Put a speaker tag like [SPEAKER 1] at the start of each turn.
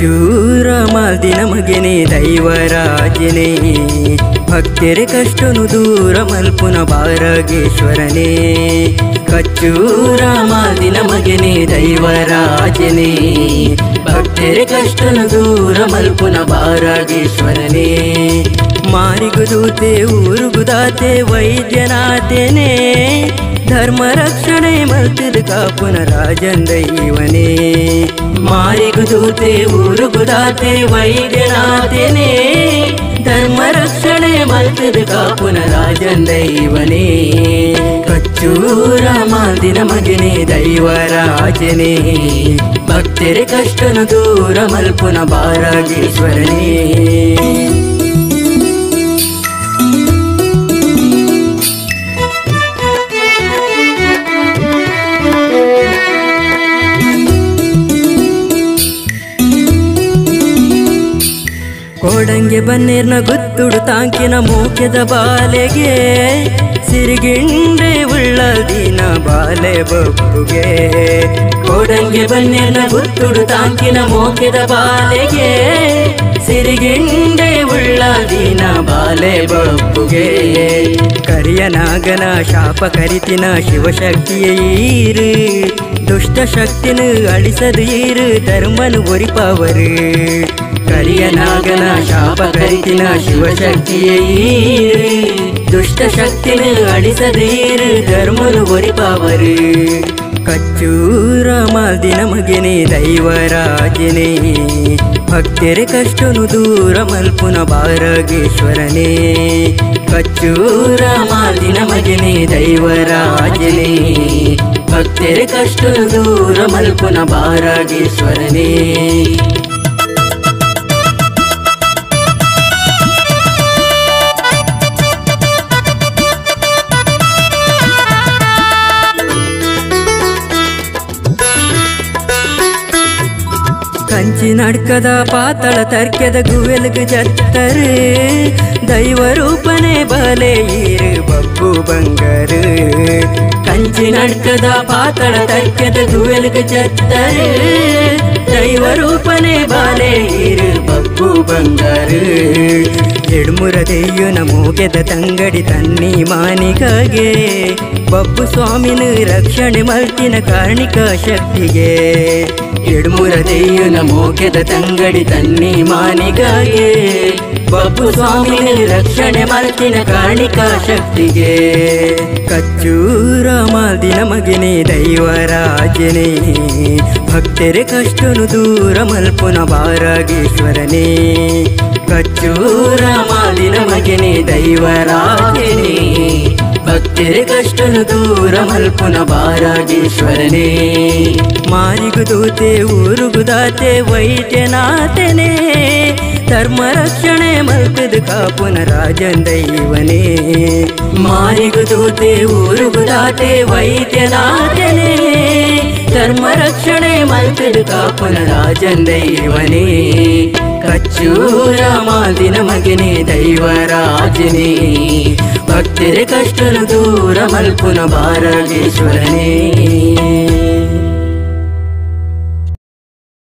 [SPEAKER 1] ಕಚ್ಚೂರ ಮಾಲ್ದಿನ ಮಗನೇ ದೈವರಾಜನೇ ಭಕ್ತರ ಕಷ್ಟನು ದೂರ ಮಲ್ಪುನ ಬಾರಗೇಶ್ವರನೇ ಕಚ್ಚೂರ ಮಾಲ್ದಿನ ಮಗನೇ ದೈವರಾಜನೇ ಭಕ್ತರ ಕಷ್ಟನು ದೂರ ಮಲ್ಪುನ ಬಾರಗೇಶ್ವರನೇ ಮಾರಿಗುದೂತೆ ಊರುಗುದಾತೆ ವೈದ್ಯನಾಥನೇ ಧರ್ಮ ರಕ್ಷಣೆ ಮಲ್ತಿದ ಕಾಪುನ ರಾಜನ್ ದೈವನೇ ಮಾರಿಗುದೂತೆ ಊರುಗುದಾತೆ ವೈದ್ಯನಾಥನೇ ಧರ್ಮ ರಕ್ಷಣೆ ಮಲ್ತಿದ ಕಾಪುನ ರಾಜನ್ ದೈವನೇ ಕಚ್ಚೂರ ಮಾಲ್ದಿನ ಮಗನೇ ದೈವರಾಜನೇ ಭಕ್ತರ ಕಷ್ಟನು ದೂರ ಮಲ್ಪುನ ಬಾರಗೇಶ್ವರನೇ. ಕೋಡಂಗೆ ಬನ್ನೇರ್ನ ಗುತ್ತುಡು ತಾಂಕಿನ ಮೂಕ್ಯದ ಬಾಲೆಗೆ ಸಿರಿಗಿಂಡೆ ಉಳ್ಳ ದಿನ ಬಾಲೆ ಬಪ್ಪುಗೆ ಕೋಡಂಗೆ ಬನ್ನೇರ್ನ ಗುತ್ತುಡು ತಾಂಕಿನ ಮೋಕ್ಯದ ಬಾಲೆಗೆ ಸಿರಿಗಿಂಡೆ ಉಳ್ಳ ದಿನ ಬಾಲೆ ಬಪ್ಪುಗೆ ಕರಿಯ ನಾಗನ ಶಾಪ ಕರಿತಿನ ಶಿವಶಕ್ತಿಯ ಈರು ದುಷ್ಟ ಶಕ್ತಿನು ಅಳಿಸದು ಈರು ಧರ್ಮನು ಒರಿಪವರು ಕರಿಯ ನಾಗನ ಶಾಪ ಕರಿತಿನ ಶಿವಶಕ್ತಿಯ ಈರು ದುಷ್ಟ ಶಕ್ತಿನು ಅಳಿಸದೀರು ಧರ್ಮನು ಒರಿಪವರು ಕಚ್ಚೂರ ಮಾಲ್ದಿನ ಮಗನೇ ದೈವರಾಜನೇ ಭಕ್ತರ ಕಷ್ಟನು ದೂರ ಮಲ್ಪುನ ಬಾರಗೇಶ್ವರನೇ ಕಚ್ಚೂರ ಮಾಲ್ದಿನ ಮಗನೇ ದೈವರಾಜನೇ ಭಕ್ತರ ಕಷ್ಟನು ದೂರ ಮಲ್ಪುನ ಬಾರಗೇಶ್ವರನೇ. ಕಂಚಿ ನಡ್ಕದ ಪಾತಳ ತರ್ಕ್ಯದ ಗುವೆಲ್ಗ ಜತ್ತರು ದೈವ ರೂಪನೆ ಬಲೆ ಈರು ಬಬ್ಬು ಬಂಗರು ಕಂಚಿ ನಡ್ಕದ ಪಾತಳ ತರ್ಕ್ಯದ ಗುವೆಲ್ಗ ಜತ್ತರು ದೈವ ರೂಪನೆ ಬಲೆ ಈರು ಬಬ್ಬು ಬಂಗರು ಎಡ್ಮುರ ದೆಯ್ಯುನ ಮೂಗೆದ ತಂಗಡಿ ತನ್ನಿ ಮಾನಿಕಗೆ ಬಬ್ಬು ಸ್ವಾಮಿನ ರಕ್ಷಣೆ ಮಲ್ತಿನ ಕಾರ್ಣಿಕ ಶಕ್ತಿಗೆ ಎಡ್ಮುರ ದೆಯ್ಯುನ ಮೋಕ್ಯದ ತಂಗಡಿ ತನ್ನಿ ಮಾನಿಕಗೆ ಬಬ್ಬು ಸ್ವಾಮಿನ ರಕ್ಷಣೆ ಮಲ್ತಿನ ಕಾರ್ಣಿಕ ಶಕ್ತಿಗೆ ಕಚ್ಚೂರ ಮಾಲ್ದಿನ ಮಗನೇ ದೈವರಾಜನೇ ಭಕ್ತರ ಕಷ್ಟನು ದೂರ ಮಲ್ಪುನ ಬಾರಗೇಶ್ವರನೇ ಕಚ್ಚೂರ ಮಾಲ್ದಿನ ಮಗನೇ ದೈವರಾಜನೇ ಭಕ್ತರ ಕಷ್ಟನು ದೂರ ಮಲ್ಪುನ ಬಾರಗೇಶ್ವರನೇ ಮಾರಿಗುದೂತೆ ಊರುಗುದಾತೆ ವೈದ್ಯನಾಥನೇ ಧರ್ಮ ರಕ್ಷಣೆ ಮಲ್ಪದ ಕಾಪುನ ರಾಜನ್ ದೈವನೇ ಮಾರಿಗುದೂತೆ ಊರುಗುದಾತೆ ವೈದ್ಯನಾಥನೇ ಧರ್ಮ ರಕ್ಷಣೆ ಮಲ್ಪದ ಕಾಪುನ ರಾಜನ್ ದೈವನೇ ಕಚ್ಚೂರ ಮಾಲ್ದಿನ ಮಗನೇ ದೈವರಾಜನೇ ಭಕ್ತರ ಕಷ್ಟನು ದೂರ ಮಲ್ಪುನ ಬಾರಗೇಶ್ವರನೇ.